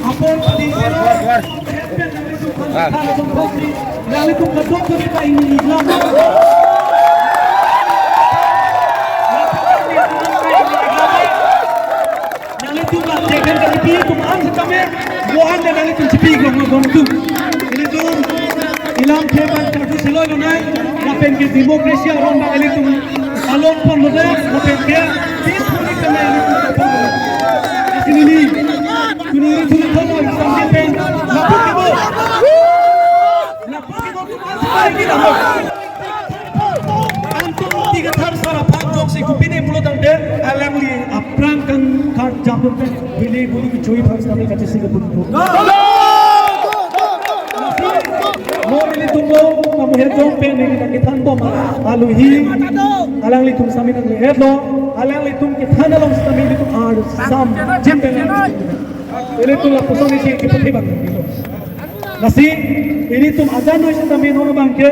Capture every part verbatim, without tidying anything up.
Apor padi selo. Nanglitum kadokave ta ingni lam. Nanglitum la jegen kalipi atum an setame. Mohan dan nanglitum chipi gong gong tu. Ilitum ilam theban kartu seloi lonai. Lapen ke demokrasi aron ba ilitum along pon lo deh. Lapen ke peacefully kami ilitum pon lo. Asini ni. Tuni tuni thono sampai pen. Lapuk ke bo. Lapuk ke bo. Antum Ingti Kathar sar aphan jok si kopine pulo tangte alangli aphrang kangkarjap pen bili bulu kechui aphan sitame kachesik abun. Mo ilitum lo kamu hejong pen neli nang kethan bom aluhi alanglitum sitame nangli-etlo, alanglitum kethan along sitame ilitum arsam jin pen. Ilitum lapuson isi kepathe bang. Lasi ilitum ajan noi sitame non abangke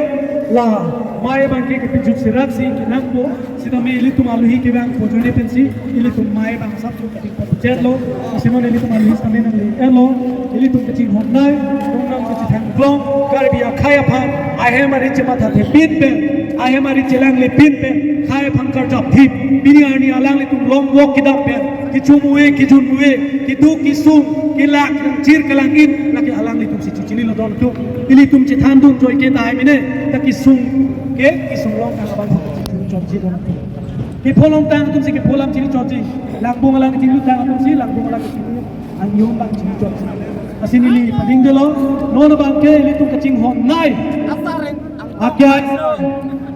la mai abangke kepijut sirak si kenangpo sitame ilitum aluhi kevang pojone pensi ilitum mai abang sap katik pachetlo. Lasi non ilitum aluhi sitame nangli-etlo, ilitum kachinghon nai, tongnam kachithang klong, Karbi akhei aphan ahem ari chematha thepin pen, ahem ari chelangle pin pen khei aphan karjap thip. Pini arni alanglitum long walk kedam pen, kechum ave, kejun ave, keduk kesung, kelak, chir kelang-in, lake alanglitum si chichinilo don tu. Ilitum chethan dun joike tahai mene, ta kesung ke, kesung long kang abang chotji don tu. Kepho longtang atum si kepho alam chini chotji. Langbung alang chini lutang atum si, langbung alang chini anyong lang chini chotji. Asini neli pading delo, non abangke ilitum kachinghon nai. Akhei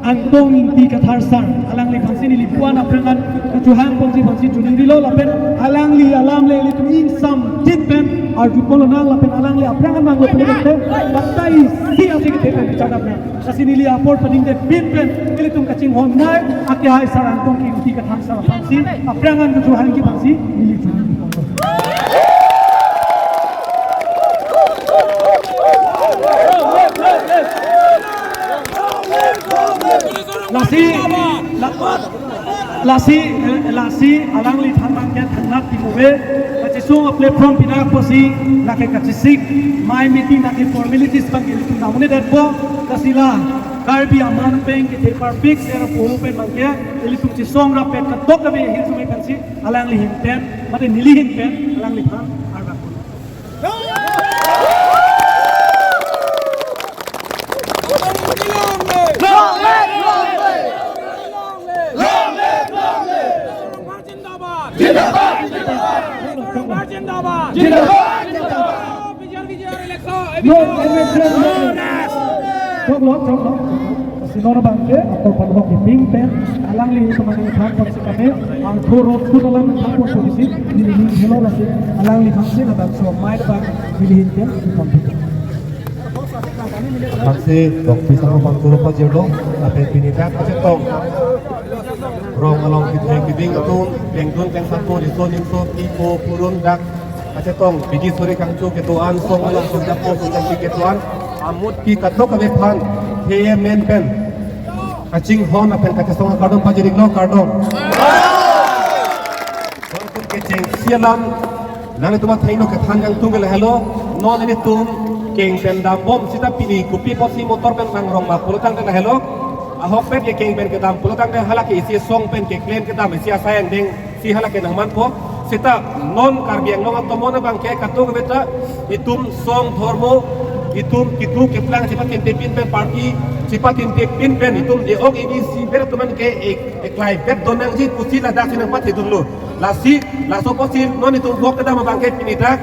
Angtong Ingti Kathar sar, alangliphan si neli puan aphrang an kachohang ponsi aphan si choningri lo lapen alangli alam le ilitum ingsam jin pen arju pon lonang lapen alangli aphrang an nanglo pule te, bakta isi ase kethe pen bichar dam nang. Lasi neli apor pading de pin pen ilitum kachinghon nai, akhei sar Angtong Ingti Kathar sar aphan si aphrang an kachohangji aphan si neli choningri pon lo. Lasi, la-, lasi, eh, lasi, alangliphan abangke thangnat pimo ave, kachesong a-platform pinak apotsi, lake kachesik, mai meeting lake formalities abangke ilitum damne detpo, lasi la, Karbi aman pen kethe parpik, sera poho pen abangke, ilitum chesong rapet kadokave hirjume pensi, alangli ahin pen, mate neli ahin pen, alangliphan, arga. Choklo, choklo. Lasi non abangke, apor panhok keping pen, alangli teman yang than pon si kami, angthor rot kun alam than pon si, neli helo lasi, alangliphan si, ladak so mai abang, neli ahin pen, ipon pen. Thanksi, dok pisa ko pangkuru pajirlo, lapen pini dak kachetong. Rong along kitheng kiding atum, pengdun pengsatpo, riso nimso, pipo, purun dak, kachetong, bidi suri kangchu kedoan, song along song japo, song jampi kedoan, amut ki katok kami aphan, K M N pen. Kachinghon lapen kachesong akardom pajir-iklo, kardom. Kardom kechengsi alam, nanglitum athengno kethan kangtung ke lahelo, non ilitum keng pen dambom seta pini kopi apotsi motor pen nangrong ma pulo tangte lahelo, ahokpet ke keng pen kedam pulo tangte hala ke isi song pen keklem kedam isi asai angdeng si hala ke nangmanpo, seta non Karbi Anglong atomon abangke kadokave ta itum song dhormo, itum keduk keplang chepatinte pin pen party, chepatinte pin pen itum de-ok isi ber atum an ke ek, eklai bet don nangji pusi ladak si nangpathedunlo. Lasi, laso apotsi non itum walk kedam abangke pini dak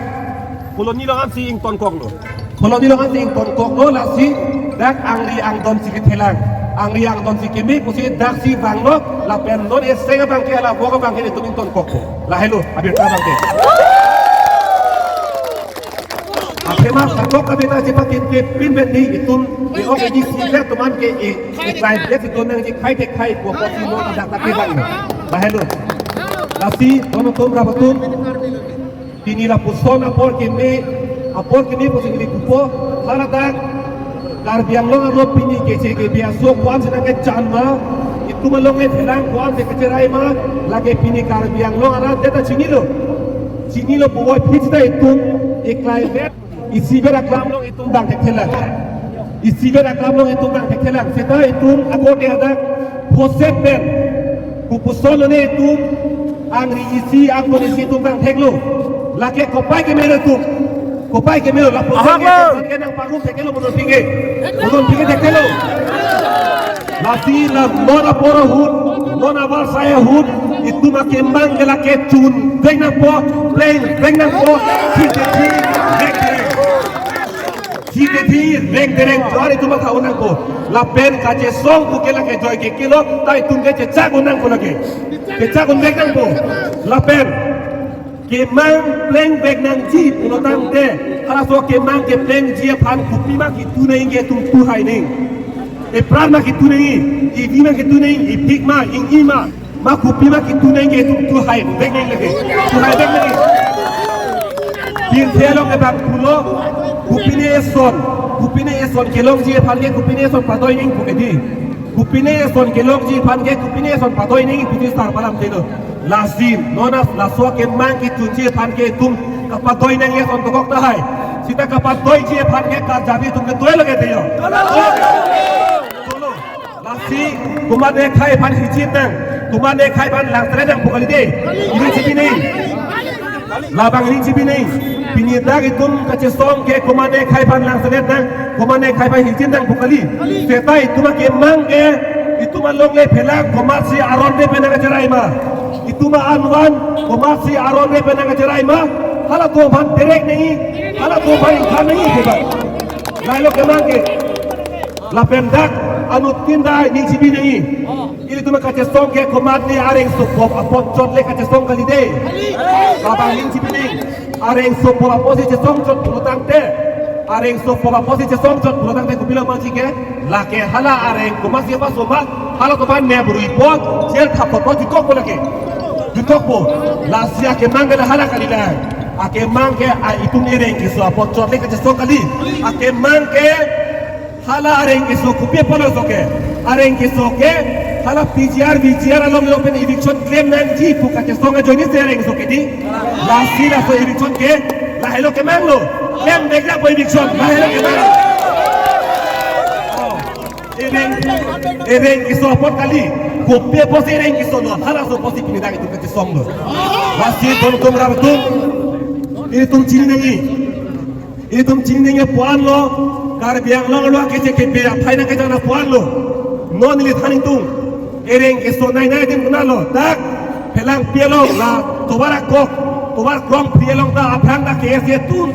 Phuloni along an si ingtonkoklo. Phuloni along an si ingtonkoklo lasi dak angri angdon si kethelang. Angri angdon si keme pusi dak si vanglo lapen non eseng abangke hala walk abangke itum ingtonkokpo. Lahelo, abirta abangke. Athema kadokave ta chepatinte pin pen di itum de-ok isi ber atum an ke e, eklai bet si don nangji khei te khei po pusi non ladak ta kevanglo. Lahelo. Lasi, don atum rap atum. Pini lapuson apor keme, apor keme pusi neli pupo, hala dak Karbi Anglong arlo pini keche kebi aso ko-an si nangkechan ma, itum along le thelang ko-an si kecherai ma, lake pini Karbi Anglong arat det ta chinilo. Chinilo puvoiphit seta itum eklai vet. Isivet aklam along itum dang thekthelang. Isivet aklam along itum dang thekthelang. Seta itum ako te hadak phoset pen. Kopuson lone itum angri isi, angkon isi itum dang theklo. Lake kopai kemelo itum. Kopai kemelo lapu. Ahak lo. Ke nang pangrum thekthelo, bonon pike. Bonon pike thekthelo. Lasi la non apor ahut, non avarsai ahut, itum akemang ke lake chun vek nangpo, pleng vek nangpo, thik thethi reng dereng. Thik thethi reng dereng, jor itum akha un nangpo. Lapen kachesong pu ke lake joi ke kilo, ta itum ke chechak un nangpo lake. Chechak un vek nangpo. Lapen kemang pleng vek nangji pulo tangte, halaso kemang keplengji aphan kopima kitu nangji ke itum tuhai nangji. Epran ma kitu nangji, ivi ma kitu nangji, ipik ma, ing-i ma, ma kopima kitu nangji ke itum tuhai vek nangji lake. Tuhai vek nangji. Pirthe along kebang pulo, kopine eson, kopine eson kelongji aphan ke kopine eson padoi nangji pu ke dei. Kopine eson kelongji aphan ke kopine eson padoi nangji pu ti sar palam telo. Lasi non laso kemang kechunji aphan ke itum kapadoi nangji ason dokok tahai. Seta kapadoiji aphan ke karjabi itum kedoi lake dei yo. Cholo. Lasi komatne akhai aphan hirjume nang, komatne akhai aphan langselet nang pu kali dei. Ining chibi nangji. Labang ining chibi nangji. Pini dak itum kachesong ke komatne akhai aphan langselet nang, komatne akhai aphan hirjume nang pu kali. Seta itum akemang ke, itum alongle phelang komatsi aron de pen nangkacherai ma. Itum a-an van komatsi aron de pen nangkacherai ma. Halatum aphan derek nangji, halatum aphan ingkhan nangji ke ba. Lahelo kemang ke. Lapen dak anuttin ta ining chibi nangji. Ilitum kachesong ke komatne areng sopop apot chot le kachesong kali dei. Labang ining chibi nangji. Areng sopop apotsi chesong chot pulo tangte, areng sopop apotsi chesong chot pulo tangte kopilo mangji ke, lake hala areng komatsi paso ma, halatum aphan ne brui po, jel thap po, jutkokpo lake. Jutkokpo. Lasi akemang ke la hala kalilang. Akemang ke a itum ereng keso apot chot le kachesong kali. Akemang ke hala areng keso kopi apotlo so ke. Areng keso ke hala P G R, V G R along lo pen eviction klem nangji pu kachesong ajoinesi areng keso ke dei. Lasi laso eviction ke lahelo kemanglo. Klem vek nangpo eviction, lahelo kemang. Oh. Ereng, ereng keso apot kali. Kopi apotsi ereng keso lo. Halaso apotsi pini dak itum kachesonglo. Lasi don tum ram tum. Itum chini nangji. Itum chini nangji pu-an lo, Karbi Anglong lo, keche kepe aphai nangkejana pu-an lo. Non neli than ingtung. Ereng keso nai nai adim konatlo. Dak phelangpi along la tovar akok, tovar krongphli along ta aphrang ta K S A atum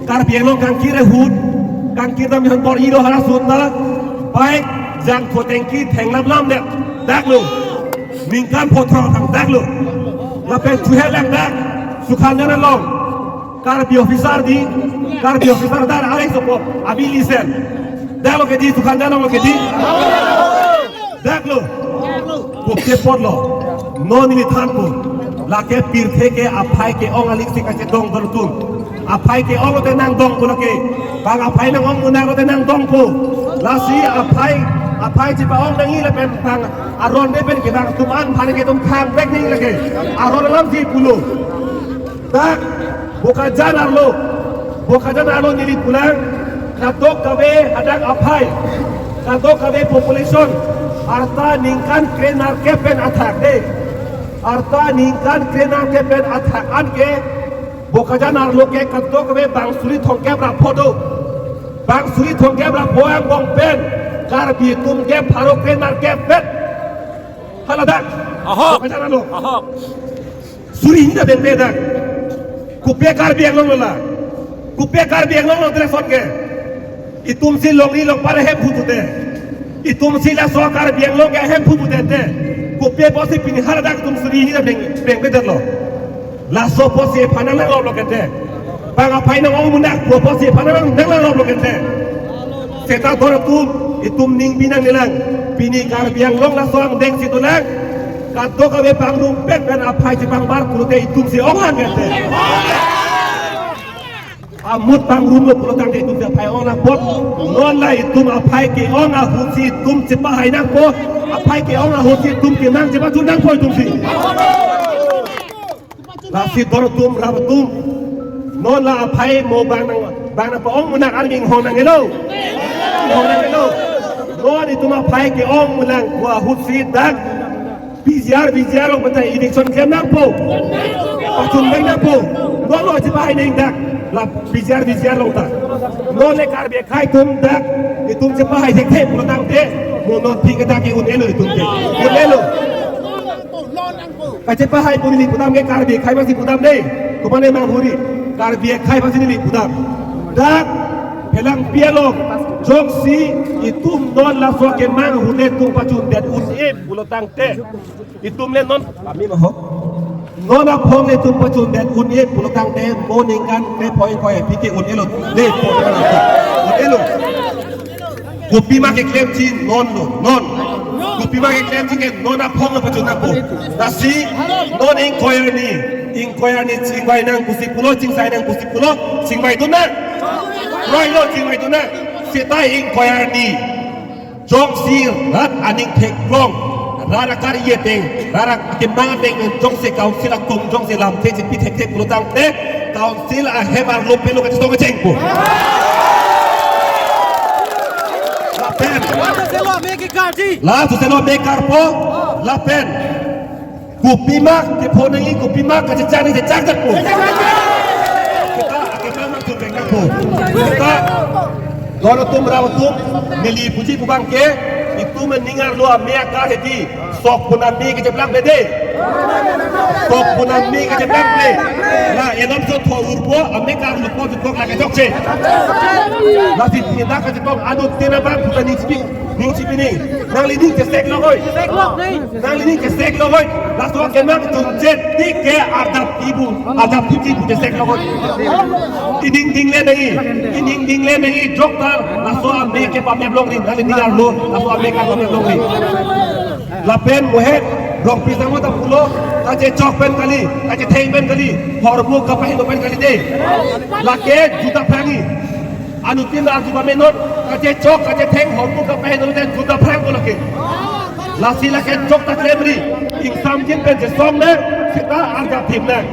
Karbi Anglong kangkir ahut, kangkir dam yon bor-i do halaso ta. Bike jangthu tengki thenglam lam det. Daklo. Ningkan pho throksi thang daklo. Lapen chuhe lang dak. Sukhanjan along. Karbi officer dei, Karbi officer dar areng sopop, abi lisen. Daklo ke dei, Sukhanjan along ke dei. Daklo. Kopi apotlo. Non neli thanpo. Lake pirthe ke aphai ke-ong aliksi kachedong dor tum. Aphai ke-ong te nangdongpo lake. Bang aphai nang-ong munak te nangdongpo. Lasi aphai, aphai chepa-ong nangji lapen bang aron de pen ke bang atum an aphan ke itum khang vek nangji lake. Aron alamsi pulo. Dak, Bokajan arlo, Bokajan arlo neli pulang, kadokave hadak aphai, kadokave population, arta ningkan krenerkep pen athak dei, arta ningkan krenerkep pen athak an ke, Bokajan arlo ke kadokave bang suri thomkep ra pho do, bang suri thomkep ra pho angbong pen, Karbi atum ke pharo krenerkep pen, haladak, Ahok. Bokajan arlo. Ahok. Suri hini ta bengbe dak. Kopi Karbi Anglong lo la. Kopi Karbi Anglong lo telephone ke. Itumsi longri longpat ahemphu pute. Itumsi laso Karbi Anglong ke ahemphu pute te. Kopi apotsi pini haladak itum suri hini ta beng, bengbe det lo. Laso apotsi ephan nang lo lo kete. Bang aphai nang-ong munak pu apotsi ephan nang, nang lo lo kete. Seta dor atum, itum ning binong nangjilang. Pini Karbi Anglong laso angdeng si dolang. Kadokave pangrumpet pen aphai chepangbar pulote itumsi ong lang kete. Amut pangrumlo pulo tangte itumsi aphai ong lang apot. Non la itum aphai ke-ong ahutsi itum chepahai nangpo. Aphai ke-ong ahutsi itum kenang chepachun nangpo itumsi. Lasi don atum rap atum, non la aphai mo bang nang, bang nang pa-ong munak armi inghong nang helo. Inghong nang helo. Non itum aphai ke-ong munak ko ahut si dak P G R, V G R along patai eviction klem nangpo. Pachun vek nangpo. Non lo chepahai nang dak la P G R, V G R along ta. Non le Karbi akhei atum dak itum chepahai thekthe pulo tangte, mo non thik dak ke un-elo itum ke. Un-elo. Kachepahai pu neli pudam ke Karbi akhei aphansi pudam dei. Komatne manghuri, Karbi akhei aphansi neli pudam. Dak Phelangpi along jongsi itum non laso kemang ahut le itum pachundet un-e pulo tangte, itum le non kami maho. Non aphong le itum pachundet un-e pulo tangte, mo ningkan krepho ingkoi aphi ke un-elo. Le, un-elo. Kopima keklemji non lo, non. Kopima keklemji ke non aphong lo pachun nangpo. Lasi non ingkoi arni, ingkoi arni chingvai nang pusi pulo, chingsai nang pusi pulo, chingvaidun nang. Kroilo chingvaidun nang. Seta ingkoi arni jongsi rat aning theklong, rat akar-i ateng, rat akemang ateng, jongsi council akung jongsi lamthe chipi thekthe pulo tangte, council ahem arlo pelo kachetong kachengpo. Lapen. Laso selo ame ke karji. Laso selo ame karpo. Lapen. Kopima kepho nangji, kopima kachechak nangji, chechak jakpo. Kita akemang mang chun bengkakpo. Kita don atum rap atum, neli puji pu abang ke, itum aning arlo ame akar hedi, sok pun ame kecheplak bede. Sok pun ame kecheplak be. La elam so tho urpo, ame kar lupo tukok lake chokche. Lasi tina kachetong anuttin abang puta ning chipi, ning chipi ning. Nangli ning chesek lo koi. Nangli ning chesek lo koi. Laso kemang chunche tik ke arjap ibu, arjap ibu chesek lo koi. Ining ding le nangji, ining ding le nangji jokta laso ame ke pamep longri, nangli ning arlo laso ame ke pamep longri. Lapen mohet rong pisang ta pulo, kachechok pen kali, kachetheng pen kali, hormu kapaheno pen kali dei. Lake juta aphrangji. Anuttin la ajuba menon, kachechok, kachetheng, hormu kapaheno pen juta aphrang ko lake. Lasi lake chokta klemri, ingsamjin pen chesong nang, seta arjapthip nang.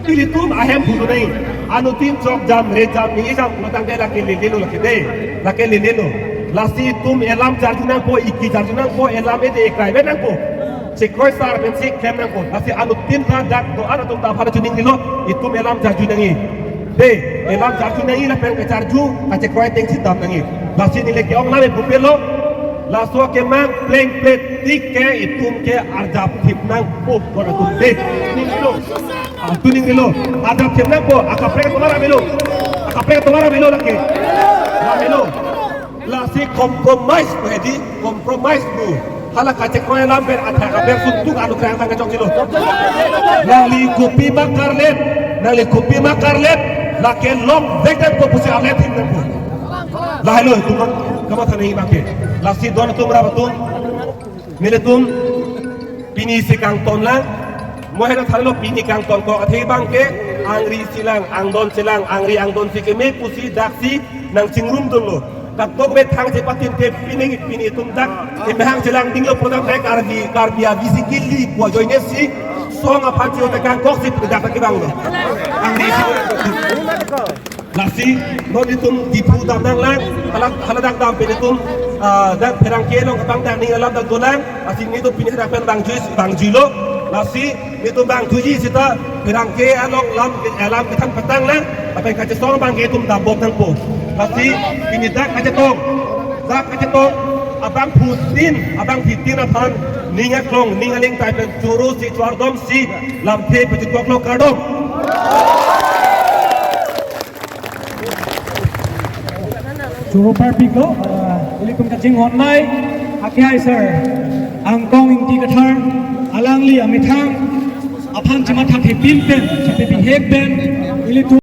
Ilitum ahem phudu nai, anuttin chok jam, re jam, ni jam, matang dei lake lele lo lake dei, lake lele lo. Lasi itum elam charju nangpo, iki charju nangpo, elam ede ekai ve nangpo. Chekroi sar pensi klem nangpo. Lasi anuttin ta dak do-an atum ta aphan chiningrilo, itum elam charju nangji. Dei, elam charju nangji lapen kacharju, kachekroi atengsi dam nangji. Lasi neli ke-ong lam pupelo, laso kemang plengple tik ke itum ke arjapthip nangpo, don atum dei. Ningrilo. Ah, tu ningrilo. Arjapthip nangpo, akaprek atum ra melo. Akaprek atum ra melo lake. Ra melo. Lasi compromise pu hedi, compromise pu. Hala kachekroi alam pen athak aber sungtuk anu krang tang kachok chilo. Nangli kopima karlet, nangli kopima karlet, lake long vek nangpo pusi arlet thim nangpo. Lahelo itum kamatha nangji abang ke. Lasi don atum rap atum, nelitum pini si kangton lang, mohet tharlo pini kangtonkok athe abang ke, angri si lang, angdon si lang, angri angdon si keme pusi daksi nangchingrumdunlo. Katok ve thang chepatin te pini pini itum dak emahang chelang dinglo program dak Karbi, Karbi a-V C K li pu ajoine si song aphan chio tekangkok si dak kevanglo. Angri si. Lasi non itum Diphu dam nanglang, hala, hala dak dam pen itum, ah, dak pherangke along abang dak ning alam dak dolang, lasi netum pini dak pen bang jui, bang juilo, lasi netum bang juiji seta pherangke along lam, alam kethan patang lang, lapen kachesong abang ke itum dambom nangpo. Lasi pini dak kachetong, dak kachetong, abangphutin, abangphutin aphan, ning aklong, ning aling tai pen choro si, chwardom si, lamthe pachikoklo, kardom. Choro parpiklo, ah, ilitum kachinghon nai, akhai sir, Angkong Ingti Kathar, alangli amethang aphan chematha thepin pen, chepabihek pen, ilitum